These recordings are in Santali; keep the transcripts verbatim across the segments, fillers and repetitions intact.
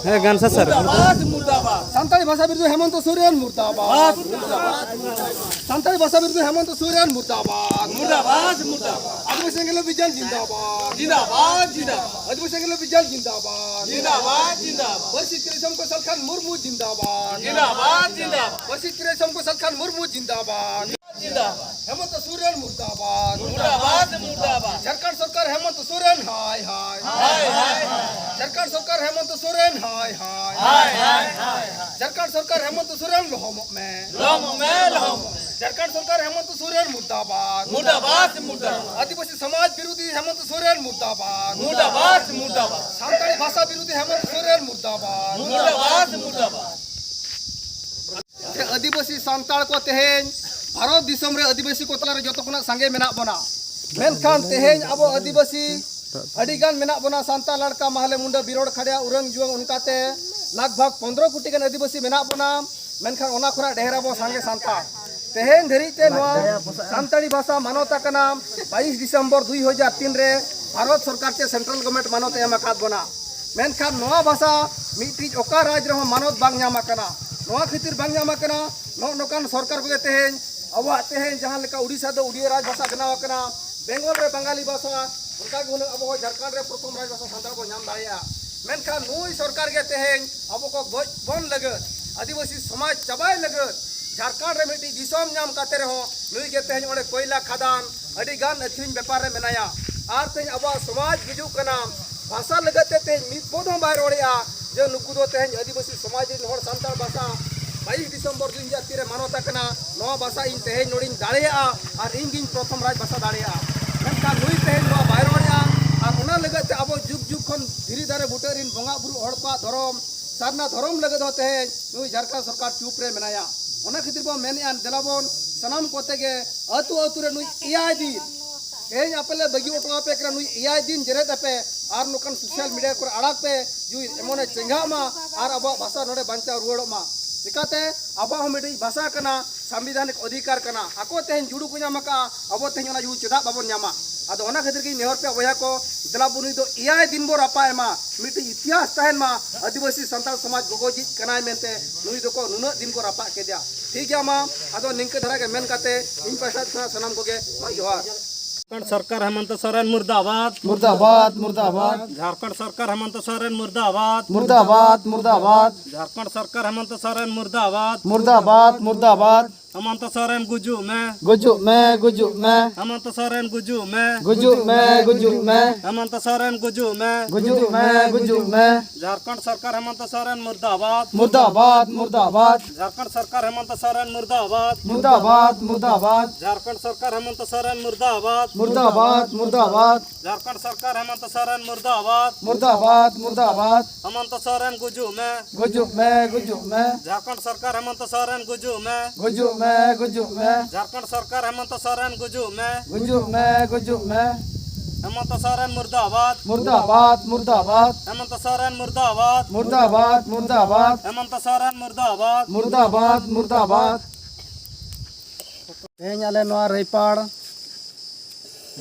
ᱦᱮᱸ, ᱜᱟᱱᱥᱟ ᱥᱟᱨ᱾ ᱢᱩᱨᱫᱟᱵᱟᱫ, ᱢᱩᱨᱫᱟᱵᱟᱫ᱾ ᱥᱟᱱᱛᱟᱲᱤ ᱵᱷᱟᱥᱟ ᱵᱤᱨᱩᱫᱷ ᱦᱮᱢᱚᱱᱛᱚ ᱥᱚᱨᱮᱱ ᱢᱩᱨᱫᱟᱵᱟᱫ᱾ ᱢᱩᱨᱫᱟᱵᱟᱫ, ᱢᱩᱨᱫᱟᱵᱟᱫ᱾ ᱥᱟᱱᱛᱟᱲᱤ ᱵᱷᱟᱥᱟ ᱵᱤᱨᱩᱫᱷ ᱦᱮᱢᱚᱱᱛᱚ ᱥᱚᱨᱮᱱ ᱢᱩᱨᱫᱟᱵᱟᱫ᱾ ᱢᱩᱨᱫᱟᱵᱟᱫ, ᱢᱩᱨᱫᱟᱵᱟᱫ᱾ ᱟᱹᱫᱤᱵᱟᱹᱥᱤ ᱟᱝᱜᱽᱞᱚ ᱵᱤᱡᱟᱞ ᱡᱤᱱᱫᱟᱵᱟᱫ᱾ ᱡᱤᱱᱫᱟᱵᱟᱫ, ᱡᱤᱱᱫᱟᱵᱟᱫ᱾ ᱟᱹᱫᱤᱵᱟᱹᱥᱤ ᱟᱝᱜᱽᱞᱚ ᱵᱤᱡᱟᱞ ᱡᱤᱱᱫᱟᱵᱟᱫ᱾ ᱡᱤᱱᱫᱟᱵᱟᱫ, ᱡᱤᱱᱫᱟᱵᱟᱫ᱾ ᱯᱟᱹᱨᱥᱤ ᱪᱤᱨᱟᱹᱭ ᱥᱚᱢᱠᱚ ᱥᱟᱞᱠᱷᱟᱱ ᱢᱩᱨᱢᱩ ᱡᱤᱱᱫᱟᱵᱟᱫ᱾ ᱡᱤᱱᱫᱟᱵᱟᱫ, ᱡᱤᱱᱫᱟᱵᱟᱫ᱾ ᱯᱟᱹᱨᱥᱤ ᱪᱤᱨᱟᱹᱭ ᱥᱚᱢᱠᱚ ᱥᱟᱞᱠᱷᱟᱱ ᱢᱩᱨᱢᱩ ᱡᱤᱱᱫᱟᱵᱟᱫ᱾ ᱡᱤᱱᱫᱟᱵᱟᱫ᱾ ᱦᱮᱢᱚᱱᱛᱚ ᱥᱚᱨᱮᱱ ᱢᱩᱨᱫᱟᱵᱟᱫ᱾ ᱢᱩᱨᱫᱟᱵᱟᱫ, ᱢᱩᱨᱫᱟᱵᱟᱫ᱾ ᱡᱷᱟᱲᱠᱷᱚᱸᱰ ᱥᱚᱨᱠᱟᱨ ᱦᱮᱢᱚᱱᱛᱚ ᱥᱚᱨᱮᱱ ᱦᱟᱭ ᱦᱟᱭ᱾ ᱦᱟᱭ, ᱦᱟᱭ, ᱦᱟᱭ᱾ ᱡᱷᱟᱲᱠᱷᱚᱸᱰ ᱥᱚᱨᱠᱟᱨ ᱦᱮᱢᱚᱱᱛᱚ ᱥᱚᱨᱮᱱ ᱦᱟᱭ ᱦᱟᱭ᱾ ᱦᱟᱭ, ᱦᱟᱭ, ᱦᱟᱭ, ᱦᱟᱭ᱾ ᱡᱷᱟᱲᱠᱷᱚᱸᱰ ᱥᱚᱨᱠᱟᱨ ᱦᱮᱢᱚᱱᱛᱚ ᱥᱚᱨᱮᱱ ᱞᱚᱦᱚᱢᱚᱜ ᱢᱮ᱾ ᱞᱚᱦᱚᱢᱚᱜ ᱢᱮ, ᱞᱚᱦᱚᱢᱚᱜ ᱢᱮ᱾ ᱡᱷᱟᱲᱠᱷᱚᱸᱰ ᱥᱚᱨᱠᱟᱨ ᱦᱮᱢᱚᱱᱛᱚ ᱥᱚᱨᱮᱱ ᱢᱩᱨᱫᱟᱵᱟᱫ᱾ ᱢᱩᱨᱫᱟᱵᱟᱫ, ᱢᱩᱨᱫᱟᱵᱟᱫ᱾ ᱟᱹᱫᱤᱵᱟᱹᱥᱤ ᱥᱚᱢᱟᱡᱽ ᱵᱤᱨᱳᱫᱷᱤ ᱦᱮᱢᱚᱱᱛᱚ ᱥᱚᱨᱮᱱ ᱢᱩᱨᱫᱟᱵᱟᱫ᱾ ᱢᱩᱨᱫᱟᱵᱟᱫ, ᱢᱩᱨᱫᱟᱵᱟᱫ᱾ ᱥᱟᱱᱛᱟᱲᱤ ᱵᱷᱟᱥᱟ ᱵᱤᱨᱳᱫᱷᱤ ᱦᱮᱢᱚᱱᱛᱚ ᱥᱚᱨᱮᱱ ᱢᱩᱨᱫᱟᱵᱟᱫ᱾ ᱢᱩᱨᱫᱟᱵᱟᱫ, ᱢᱩᱨᱫᱟᱵᱟᱫ᱾ ᱡᱮ ᱟᱹᱫᱤᱵᱟᱹᱥᱤ ᱥᱟᱱᱛᱟᱲ ᱠᱚ ᱛᱮᱦᱮᱧ ᱵᱷᱟᱨᱚᱛ ᱫᱤᱥᱚᱢ ᱨᱮ ᱟᱹᱫᱤᱵᱟᱹᱥᱤ ᱠᱚ ᱛᱟᱞᱟᱨᱮ ᱡᱚᱛᱚ ᱠᱷᱚᱱᱟᱜ ᱥᱟᱸᱜᱮ ᱢᱮᱱᱟᱜ ᱵᱚᱱᱟ, ᱢᱮᱱᱠᱷᱟᱱ ᱛᱮᱦᱮᱧ ᱟᱵᱚ ᱟᱹᱫᱤᱵᱟᱹᱥᱤ ᱟᱹᱰᱤ ᱜᱟᱱ ᱢᱮᱱᱟᱜ ᱵᱚᱱᱟ, ᱥᱟᱱᱛᱟᱲ, ᱞᱟᱲᱠᱟ, ᱢᱟᱦᱞᱮ, ᱢᱩᱱᱰᱟᱹ, ᱵᱤᱨᱚᱲ, ᱠᱷᱟᱲᱭᱟ, ᱩᱨᱟᱹᱝ, ᱡᱩᱣᱟᱹᱝ, ᱚᱱᱠᱟᱛᱮ ᱞᱟᱜᱽ ᱵᱷᱟᱜᱽ ᱯᱚᱱᱫᱽᱨᱚ ᱠᱳᱴᱤ ᱜᱟᱱ ᱟᱹᱫᱤᱵᱟᱹᱥᱤ ᱢᱮᱱᱟᱜ ᱵᱚᱱᱟ, ᱢᱮᱱᱠᱷᱟᱱ ᱚᱱᱟ ᱠᱷᱚᱱᱟᱜ ᱰᱷᱮᱨ ᱟᱵᱚ ᱥᱟᱸᱜᱮ ᱥᱟᱱᱛᱟᱲ᱾ ᱛᱮᱦᱮᱧ ᱫᱷᱟᱹᱨᱤᱡ ᱛᱮ ᱱᱚᱣᱟ ᱥᱟᱱᱛᱟᱲᱤ ᱵᱷᱟᱥᱟ ᱢᱟᱱᱚᱛ ᱟᱠᱟᱱᱟ ᱵᱟᱭᱤᱥ ᱰᱤᱥᱮᱢᱵᱚᱨ ᱫᱩ ᱦᱟᱡᱟᱨ ᱛᱤᱱ ᱨᱮ ᱵᱷᱟᱨᱚᱛ ᱥᱚᱨᱠᱟᱨ ᱪᱮ ᱥᱮᱱᱴᱨᱟᱞ ᱜᱚᱵᱷᱚᱨᱱᱢᱮᱱᱴ ᱢᱟᱱᱚᱛ ᱮ ᱮᱢ ᱟᱠᱟᱫ ᱵᱚᱱᱟ, ᱢᱮᱱᱠᱷᱟᱱ ᱱᱚᱣᱟ ᱵᱷᱟᱥᱟ ᱢᱤᱫᱴᱤᱡ ᱚᱠᱟ ᱨᱟᱡᱽ ᱨᱮᱦᱚᱸ ᱢᱟᱱᱚᱛ ᱵᱟᱝ ᱧᱟᱢ ᱟᱠᱟᱱᱟ᱾ ᱱᱚᱣᱟ ᱠᱷᱟᱹᱛᱤᱨ ᱵᱟᱝ ᱧᱟᱢ ᱟᱠᱟᱱᱟ, ᱱᱚᱜᱼᱚ ᱱᱚᱝᱠᱟᱱ ᱥᱚᱨᱠᱟᱨ ᱠᱚᱜᱮ ᱛᱮᱦᱮᱧ ᱟᱵᱚᱣᱟᱜ ᱛᱮᱦᱮᱧ ᱡᱟᱦᱟᱸ ᱞᱮᱠᱟ ᱩᱰᱤᱥᱟ ᱫᱚ ᱩᱰᱤᱭᱟᱹ ᱨᱟᱡᱽ ᱵᱷᱟᱥᱟ ᱵᱮᱱᱟᱣ ᱟᱠᱟᱱᱟ, ᱵᱮᱝᱜᱚᱞ ᱨᱮ ᱵᱟᱝᱜᱟᱞᱤ ᱵᱷᱟᱥᱟ, ᱚᱱᱠᱟ ᱜᱮ ᱦᱩᱱᱟᱹᱝ ᱟᱵᱚ ᱦᱚᱸ ᱡᱷᱟᱲᱠᱷᱚᱸᱰ ᱨᱮ ᱯᱨᱚᱛᱷᱚᱢ ᱨᱟᱡᱽ ᱵᱷᱟᱥᱟ ᱥᱟᱱᱛᱟᱲ ᱵᱚᱱ ᱧᱟᱢ ᱫᱟᱲᱮᱭᱟᱜᱼᱟ᱾ ᱢᱮᱱᱠᱷᱟᱱ ᱱᱩᱭ ᱥᱚᱨᱠᱟᱨ ᱜᱮ ᱛᱮᱦᱮᱧ ᱟᱵᱚ ᱠᱚ ᱜᱚᱡ ᱵᱚᱱ ᱞᱟᱹᱜᱤᱫ, ᱟᱹᱫᱤᱵᱟᱹᱥᱤ ᱥᱚᱢᱟᱡᱽ ᱪᱟᱵᱟᱭ ᱞᱟᱹᱜᱤᱫ ᱡᱷᱟᱲᱠᱷᱚᱸᱰ ᱨᱮ ᱢᱤᱫᱴᱤᱡ ᱫᱤᱥᱚᱢ ᱧᱟᱢ ᱠᱟᱛᱮ ᱨᱮᱦᱚᱸ ᱱᱩᱭ ᱜᱮ ᱛᱮᱦᱮᱧ ᱚᱸᱰᱮ ᱠᱚᱭᱞᱟ ᱠᱷᱟᱫᱟᱱ ᱟᱹᱰᱤ ᱜᱟᱱ ᱟᱹᱠᱷᱨᱤᱧ ᱵᱮᱯᱟᱨ ᱨᱮ ᱢᱮᱱᱟᱭᱟ᱾ ᱟᱨ ᱛᱮᱦᱮᱧ ᱟᱵᱚᱣᱟᱜ ᱥᱚᱢᱟᱡᱽ ᱜᱩᱡᱩᱜ ᱠᱟᱱᱟ, ᱵᱷᱟᱥᱟ ᱞᱟᱹᱜᱤᱫ ᱛᱮ ᱛᱮᱦᱮᱧ ᱢᱤᱫ ᱯᱚᱫ ᱦᱚᱸ ᱵᱟᱭ ᱨᱚᱲᱮᱜᱼᱟ ᱡᱮ ᱱᱩᱠᱩ ᱫᱚ ᱛᱮᱦᱮᱧ ᱟᱹᱫᱤᱵᱟᱹᱥᱤ ᱥᱚᱢᱟᱡᱽ ᱨᱮᱱ ᱦᱚᱲ, ᱥᱟᱱᱛᱟᱲ ᱵᱷᱟᱥᱟ ᱵᱟᱭᱤᱥ ᱰᱤᱥᱮᱢᱵᱚᱨ ᱫᱩ ᱦᱟᱡᱟᱨ ᱛᱤᱱ ᱨᱮ ᱢᱟᱱᱚᱛ ᱟᱠᱟᱱᱟ, ᱱᱚᱣᱟ ᱵᱷᱟᱥᱟ ᱤᱧ ᱛᱮᱦᱮᱧ ᱱᱚᱰᱮᱧ ᱫᱟᱲᱮᱭᱟᱜᱼᱟ ᱟᱨ ᱤᱧ ᱜᱤᱧ ᱯᱨᱚᱛᱷᱚᱢ ᱨᱟᱡᱽ ᱵᱷᱟᱥᱟ ᱫᱟᱲᱮᱭᱟᱜᱼᱟ᱾ ᱢᱮᱱᱠᱷᱟᱱ ᱱᱩᱭ ᱛᱮᱦᱮᱧ ᱱᱚᱣᱟ ᱵᱟᱭ ᱨᱚᱲᱮᱜᱼᱟ᱾ ᱟᱨ ᱚᱱᱟ ᱞᱟᱹᱜᱤᱫ ᱛᱮ ᱟᱵᱚ ᱡᱩᱜᱽ ᱡᱩᱜᱽ ᱠᱷᱚᱱ ᱫᱷᱤᱨᱤ ᱫᱟᱨᱮ ᱵᱩᱴᱟᱹ ᱨᱮᱱ ᱵᱚᱸᱜᱟ ᱵᱩᱨᱩ ᱦᱚᱲ ᱠᱚᱣᱟᱜ ᱫᱷᱚᱨᱚᱢ, ᱥᱟᱨᱱᱟ ᱫᱷᱚᱨᱚᱢ ᱞᱟᱹᱜᱤᱫ ᱦᱚᱸ ᱛᱮᱦᱮᱧ ᱱᱩᱭ ᱡᱷᱟᱲᱠᱷᱚᱸᱰ ᱥᱚᱨᱠᱟᱨ ᱪᱩᱯ ᱨᱮ ᱢᱮᱱᱟᱭᱟ᱾ ᱚᱱᱟ ᱠᱷᱟᱹᱛᱤᱨ ᱵᱚᱱ ᱢᱮᱱᱮᱫᱼᱟ, ᱫᱮᱞᱟ ᱵᱚᱱ ᱥᱟᱱᱟᱢ ᱠᱚᱛᱮ ᱜᱮ ᱟᱹᱛᱩ ᱟᱹᱛᱩ ᱨᱮ ᱱᱩᱭ ᱮᱭᱟᱭ ᱫᱤᱱ ᱛᱮᱦᱮᱧ ᱟᱯᱮ ᱞᱮ ᱵᱟᱹᱜᱤ ᱦᱚᱴᱚ ᱟᱯᱮ ᱠᱟᱱᱟ, ᱱᱩᱭ ᱮᱭᱟᱭ ᱫᱤᱱ ᱡᱮᱨᱮᱫ ᱟᱯᱮ ᱟᱨ ᱱᱚᱝᱠᱟᱱ ᱥᱳᱥᱟᱞ ᱢᱤᱰᱤᱭᱟ ᱠᱚᱨᱮ ᱟᱲᱟᱜ ᱯᱮ, ᱡᱩᱭ ᱮᱢᱚᱱᱮ ᱪᱮᱸᱜᱷᱟᱜ ᱢᱟ ᱟᱨ ᱟᱵᱚᱣᱟᱜ ᱵᱷᱟᱥᱟ ᱱᱚᱰᱮ ᱵᱟᱧᱪᱟᱣ ᱨᱩᱣᱟᱹᱲᱚᱜ ᱢᱟ᱾ ᱪᱤᱠᱟᱛᱮ ᱟᱵᱚᱣᱟᱜ ᱦᱚᱸ ᱢᱤᱫᱴᱤᱡ ᱵᱷᱟᱥᱟ ᱠᱟᱱᱟ, ᱥᱟᱝᱵᱤᱫᱷᱟᱱᱤᱠ ᱚᱫᱷᱤᱠᱟᱨ ᱠᱟᱱᱟ᱾ ᱟᱠᱚ ᱛᱮᱦᱮᱧ ᱡᱩᱲᱩ ᱠᱚ ᱧᱟᱢ ᱟᱠᱟᱫᱼᱟ, ᱟᱵᱚ ᱛᱮᱦᱮᱧ ᱚᱱᱟ ᱡᱩᱲᱩ ᱪᱮᱫᱟᱜ ᱵᱟᱵᱚᱱ ᱧᱟᱢᱟ? ᱟᱫᱚ ᱚᱱᱟ ᱠᱷᱟᱹᱛᱤᱨ ᱜᱮ ᱱᱮᱦᱚᱨ ᱯᱮ ᱵᱚᱭᱦᱟ ᱠᱚ, ᱫᱮᱞᱟ ᱵᱚ ᱱᱩᱭ ᱫᱚ ᱮᱭᱟᱭ ᱫᱤᱱ ᱵᱚ ᱨᱟᱯᱟᱜ ᱮᱢᱟ, ᱢᱤᱫᱴᱤᱡ ᱤᱛᱤᱦᱟᱥ ᱛᱟᱦᱮᱱ ᱢᱟ, ᱟᱹᱫᱤᱵᱟᱹᱥᱤ ᱥᱟᱱᱛᱟᱲ ᱥᱚᱢᱟᱡᱽ ᱜᱚᱜᱚᱡᱤᱡ ᱠᱟᱱᱟᱭ ᱢᱮᱱᱛᱮ ᱱᱩᱭ ᱫᱚᱠᱚ ᱱᱩᱱᱟᱹᱜ ᱫᱤᱱ ᱠᱚ ᱨᱟᱯᱟᱜ ᱠᱮᱫᱮᱭᱟ᱾ ᱴᱷᱤᱠ ᱜᱮᱭᱟ, ᱢᱟ ᱟᱫᱚ ᱱᱤᱝᱠᱟᱹ ᱫᱷᱟᱨᱟ ᱜᱮ ᱢᱮᱱ ᱠᱟᱛᱮ ᱤᱧ ᱯᱟᱦᱴᱟ ᱠᱷᱚᱱᱟᱜ ᱥᱟᱱᱟᱢ ᱠᱚᱜᱮ ᱢᱟ ᱡᱚᱦᱟᱨ᱾ ᱡᱷᱟᱲᱠᱷᱚᱸᱰ ᱥᱚᱨᱠᱟᱨ ᱦᱮᱢᱚᱱᱛᱚ ᱥᱚᱨᱮᱱ ᱢᱩᱨᱫᱟᱵᱟᱫ᱾ ᱢᱩᱨᱫᱟᱵᱟᱫ, ᱢᱩᱨᱫᱟᱵᱟᱫ᱾ ᱡᱷᱟᱲᱠᱷᱚᱸᱰ ᱥᱚᱨᱠᱟᱨ ᱦᱮᱢᱚᱱᱛᱚ ᱥᱚᱨᱮᱱ ᱢᱩᱨᱫᱟᱵᱟᱫ᱾ ᱢᱩᱨᱫᱟᱵᱟᱫ, ᱢᱩᱨᱫᱟᱵᱟᱫ᱾ ᱡᱷᱟᱲᱠᱷᱚᱸᱰ ᱥᱚᱨᱠᱟᱨ ᱦᱮᱢᱚᱱᱛᱚ ᱥᱚᱨᱮᱱ ᱢᱩᱨᱫᱟᱵᱟᱫ᱾ ᱢᱩᱨᱫᱟᱵᱟᱫ, ᱢᱩᱨᱫᱟᱵᱟᱫ᱾ ᱦᱮᱢᱚᱱᱛᱚ ᱥᱚᱨᱮᱱ ᱜᱩᱡᱩᱜ ᱢᱮ᱾ ᱜᱩᱡᱩᱜ ᱢᱮ, ᱜᱩᱡᱩᱜ ᱢᱮ᱾ ᱦᱮᱢᱚᱱᱛᱚ ᱥᱚᱨᱮᱱ ᱜᱩᱡᱩᱜ ᱢᱮ᱾ ᱜᱩᱡᱩᱜ ᱢᱮ, ᱜᱩᱡᱩᱜ ᱢᱮ᱾ ᱦᱮᱢᱚᱱᱛᱚ ᱥᱚᱨᱮᱱ ᱜᱩᱡᱩᱜ ᱢᱮ᱾ ᱜᱩᱡᱩᱜ ᱢᱮ, ᱜᱩᱡᱩᱜ ᱢᱮ᱾ ᱡᱷᱟᱲᱠᱷᱚᱸᱰ ᱥᱚᱨᱠᱟᱨ ᱦᱮᱢᱚᱱᱛᱚ ᱥᱚᱨᱮᱱ ᱢᱩᱨᱫᱟᱵᱟᱫ᱾ ᱢᱩᱨᱫᱟᱵᱟᱫ, ᱢᱩᱨᱫᱟᱵᱟᱫ᱾ ᱡᱷᱟᱲᱠᱷᱚᱸᱰ ᱥᱚᱨᱠᱟᱨ ᱦᱮᱢᱚᱱᱛᱚ ᱥᱚᱨᱮᱱ ᱢᱩᱨᱫᱟᱵᱟᱫ᱾ ᱢᱩᱨᱫᱟᱵᱟᱫ, ᱢᱩᱨᱫᱟᱵᱟᱫ᱾ ᱡᱷᱟᱲᱠᱷᱚᱸᱰ ᱥᱚᱨᱠᱟᱨ ᱦᱮᱢᱚᱱᱛᱚ ᱥᱚᱨᱮᱱ ᱢᱩᱨᱫᱟᱵᱟᱫ᱾ ᱢᱩᱨᱫᱟᱵᱟᱫ, ᱢᱩᱨᱫᱟᱵᱟᱫ᱾ ᱡᱷᱟᱲᱠᱷᱚᱸᱰ ᱥᱚᱨᱠᱟᱨ ᱦᱮᱢᱚᱱᱛᱚ ᱥᱚᱨᱮᱱ ᱢᱩᱨᱫᱟᱵᱟᱫ᱾ ᱢᱩᱨᱫᱟᱵᱟᱫ, ᱢᱩᱨᱫᱟᱵᱟᱫ᱾ ᱦᱮᱢᱚᱱᱛᱚ ᱥᱚᱨᱮᱱ ᱜᱩᱡᱩᱜ ᱢᱮ᱾ ᱜᱩᱡᱩᱜ ᱢᱮ, ᱜᱩᱡᱩᱜ ᱢᱮ᱾ ᱡᱷᱟᱲᱠᱷᱚᱸᱰ ᱥᱚᱨᱠᱟᱨ ᱦᱮᱢᱚᱱᱛᱚ ᱥᱚᱨᱮᱱ ᱜᱩᱡᱩᱜ ᱢᱮ᱾ ᱜᱩᱡᱩᱜ ᱢᱮ, ᱜᱩᱡᱩᱜ ᱢᱮ᱾ ᱡᱷᱟᱲᱠᱷᱚᱸᱰ ᱥᱚᱨᱠᱟᱨ ᱦᱮᱢᱚᱱᱛᱚ ᱥᱚᱨᱮᱱ ᱜᱩᱡᱩᱜ ᱢᱮ᱾ ᱜᱩᱡᱩᱜ ᱢᱮ, ᱜᱩᱡᱩᱜ ᱢᱮ᱾ ᱦᱮᱢᱚᱱᱛᱚ ᱥᱚᱨᱮᱱ ᱢᱩᱨᱫᱟᱵᱟᱫ᱾ ᱢᱩᱨᱫᱟᱵᱟᱫ, ᱢᱩᱨᱫᱟᱵᱟᱫ᱾ ᱦᱮᱢᱚᱱᱛᱚ ᱥᱚᱨᱮᱱ ᱢᱩᱨᱫᱟᱵᱟᱫ᱾ ᱢᱩᱨᱫᱟᱵᱟᱫ, ᱢᱩᱨᱫᱟᱵᱟᱫ᱾ ᱦᱮᱢᱚᱱᱛᱚ ᱥᱚᱨᱮᱱ ᱢᱩᱨᱫᱟᱵᱟᱫ᱾ ᱢᱩᱨᱫᱟᱵᱟᱫ, ᱢᱩᱨᱫᱟᱵᱟᱫ᱾ ᱛᱮᱦᱮᱧ ᱟᱞᱮ ᱱᱚᱣᱟ ᱨᱟᱹᱭᱯᱟᱲ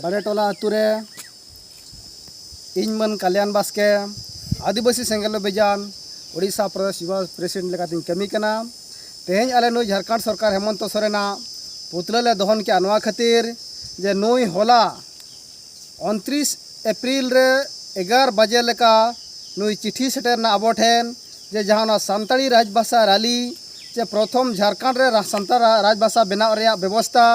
ᱵᱟᱲᱮᱴᱚᱞᱟ ᱟᱹᱛᱩ ᱨᱮ ᱤᱧ ᱢᱟᱹᱱ ᱠᱟᱞᱭᱟᱱ ᱵᱟᱥᱠᱮ, ᱟᱹᱫᱤᱵᱟᱹᱥᱤ ᱥᱮᱸᱜᱮᱞ ᱚᱵᱷᱤᱡᱟᱱ ᱳᱰᱤᱥᱟ ᱯᱨᱚᱫᱮᱥ ᱭᱩᱵᱟ ᱯᱨᱮᱥᱤᱰᱮᱱᱴ ᱞᱮᱠᱟᱛᱤᱧ ᱠᱟᱹᱢᱤ ᱠᱟᱱᱟ᱾ ᱛᱮᱦᱮᱧ ᱟᱞᱮ ᱱᱩᱭ ᱡᱷᱟᱲᱠᱷᱚᱸᱰ ᱥᱚᱨᱠᱟᱨ ᱦᱮᱢᱚᱱᱛᱚ ᱥᱚᱨᱮᱱᱟᱜ ᱯᱩᱛᱞᱟᱹ ᱞᱮ ᱫᱚᱦᱚᱱ ᱠᱮᱜᱼᱟ ᱱᱚᱣᱟ ᱠᱷᱟᱹᱛᱤᱨ ᱡᱮ ᱱᱩᱭ ᱦᱚᱞᱟ ᱩᱱᱛᱨᱤᱥ ᱮᱯᱨᱤᱞ ᱨᱮ ᱮᱜᱟᱨ ᱵᱟᱡᱮ ᱞᱮᱠᱟ ᱱᱩᱭ ᱪᱤᱴᱷᱤ ᱥᱮᱴᱮᱨ ᱮᱱᱟ ᱟᱵᱚ ᱴᱷᱮᱱ ᱡᱮ ᱡᱟᱦᱟᱸ ᱚᱱᱟ ᱥᱟᱱᱛᱟᱲᱤ ᱨᱟᱡᱽᱵᱷᱟᱥᱟ ᱨᱟᱞᱤ ᱪᱮ ᱯᱨᱚᱛᱷᱚᱢ ᱡᱷᱟᱲᱠᱷᱚᱸᱰ ᱨᱮ ᱨᱟ-, ᱥᱟᱱᱛᱟᱲ ᱨᱟᱡᱽᱵᱷᱟᱥᱟ ᱵᱮᱱᱟᱣ ᱨᱮᱭᱟᱜ ᱵᱮᱵᱚᱥᱛᱟ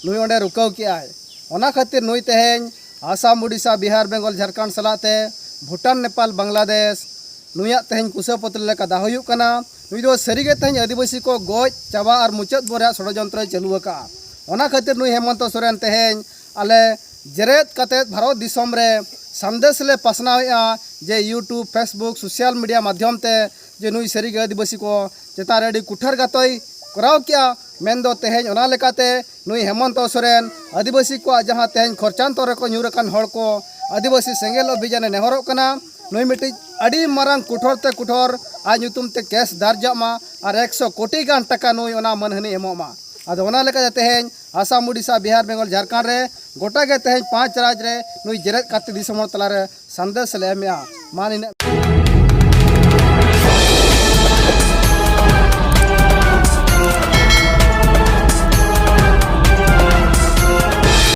ᱱᱩᱭ ᱚᱸᱰᱮ ᱨᱩᱠᱟᱹᱣ ᱠᱮᱜᱼᱟᱭ᱾ ᱚᱱᱟ ᱠᱷᱟᱹᱛᱤᱨ ᱱᱩᱭ ᱛᱮᱦᱮᱧ ᱟᱥᱟᱢ, ᱳᱰᱤᱥᱟ, ᱵᱤᱦᱟᱨ, ᱵᱮᱝᱜᱚᱞ, ᱡᱷᱟᱲᱠᱷᱚᱸᱰ ᱥᱟᱞᱟᱜ ᱛᱮ ᱵᱷᱩᱴᱟᱱ, ᱱᱮᱯᱟᱞ, ᱵᱟᱝᱞᱟᱫᱮᱥ ᱱᱩᱭᱟᱜ ᱛᱮᱦᱮᱧ ᱠᱩᱥᱟᱹ ᱯᱚᱛᱨᱚ ᱞᱮᱠᱟ ᱫᱟᱦᱚ ᱦᱩᱭᱩᱜ ᱠᱟᱱᱟ᱾ ᱱᱩᱭ ᱫᱚ ᱥᱟᱹᱨᱤᱜᱮ ᱛᱮᱦᱮᱧ ᱟᱹᱫᱤᱵᱟᱹᱥᱤ ᱠᱚ ᱜᱚᱡ ᱪᱟᱵᱟ ᱟᱨ ᱢᱩᱪᱟᱹᱫ ᱵᱚ ᱨᱮᱭᱟᱜ ᱥᱚᱲᱚᱡᱚᱱᱛᱨᱚᱭ ᱪᱟᱹᱞᱩ ᱟᱠᱟᱫᱼᱟ᱾ ᱚᱱᱟ ᱠᱷᱟᱹᱛᱤᱨ ᱱᱩᱭ ᱦᱮᱢᱚᱱᱛᱚ ᱥᱚᱨᱮᱱ ᱛᱮᱦᱮᱧ ᱟᱞᱮ ᱡᱮᱨᱮᱫ ᱠᱟᱛᱮᱫ ᱵᱷᱟᱨᱚᱛ ᱫᱤᱥᱚᱢ ᱨᱮ ᱥᱟᱸᱫᱮᱥ ᱞᱮ ᱯᱟᱥᱱᱟᱣᱮᱫᱼᱟ ᱡᱮ YouTube, Facebook, social media ᱢᱟᱫᱽᱫᱷᱚᱢ ᱛᱮ ᱡᱮ ᱱᱩᱭ ᱥᱟᱹᱨᱤᱜᱮ ᱟᱹᱫᱤᱵᱟᱹᱥᱤ ᱠᱚ ᱪᱮᱛᱟᱱ ᱨᱮ ᱟᱹᱰᱤ ᱠᱩᱴᱷᱟᱹᱨ ᱜᱟᱛᱚᱭ ᱠᱚᱨᱟᱣ ᱠᱮᱜᱼᱟ᱾ ᱢᱮᱱᱫᱚ ᱛᱮᱦᱮᱧ ᱚᱱᱟ ᱞᱮᱠᱟᱛᱮ ᱱᱩᱭ ᱦᱮᱢᱚᱱᱛᱚ ᱥᱚᱨᱮᱱ ᱟᱹᱫᱤᱵᱟᱹᱥᱤ ᱠᱚᱣᱟᱜ ᱡᱟᱦᱟᱸ ᱛᱮᱦᱮᱧ ᱠᱷᱚᱨᱪᱟᱱᱛᱚ ᱨᱮᱠᱚ ᱧᱩᱨ ᱟᱠᱟᱱ ᱦᱚᱲ ᱠᱚ ᱟᱹᱫᱤᱵᱟᱹᱥᱤ ᱥᱮᱸᱜᱮᱞ ᱚᱵᱷᱤᱡᱟᱱᱮ ᱱᱮᱦᱚᱨᱚᱜ ᱠᱟᱱᱟ᱾ ᱱᱩᱭ ᱢᱤᱫᱴᱤᱡ ᱟᱹᱰᱤ ᱢᱟᱨᱟᱝ ᱠᱩᱴᱷᱚᱨ ᱛᱮ ᱠᱩᱴᱷᱚᱨ ᱟᱡ ᱧᱩᱛᱩᱢ ᱛᱮ ᱠᱮᱥ ᱫᱟᱨᱡᱟᱜ ᱢᱟ ᱟᱨ ᱮᱠᱥᱚ ᱠᱳᱴᱤ ᱜᱟᱱ ᱴᱟᱠᱟ ᱱᱩᱭ ᱚᱱᱟ ᱢᱟᱹᱱᱦᱟᱹᱱᱤ ᱮᱢᱚᱜ ᱢᱟ᱾ ᱟᱫᱚ ᱚᱱᱟ ᱞᱮᱠᱟᱛᱮ ᱛᱮᱦᱮᱧ ᱟᱥᱟᱢ, ᱳᱰᱤᱥᱟ, ᱵᱤᱦᱟᱨ, ᱵᱮᱝᱜᱚᱞ, ᱡᱷᱟᱲᱠᱷᱚᱸᱰ ᱨᱮ ᱜᱚᱴᱟ ᱜᱮ ᱛᱮᱦᱮᱧ ᱯᱟᱸᱪ ᱨᱟᱡᱽ ᱨᱮ ᱱᱩᱭ ᱡᱮᱨᱮᱫ ᱠᱟᱨᱛᱮ ᱫᱤᱥᱚᱢ ᱦᱚᱲ ᱛᱟᱞᱟᱨᱮ ᱥᱟᱸᱫᱮᱥ ᱞᱮ ᱮᱢᱮᱜᱼᱟ᱾ ᱢᱟ ᱱᱤᱱᱟᱹᱜ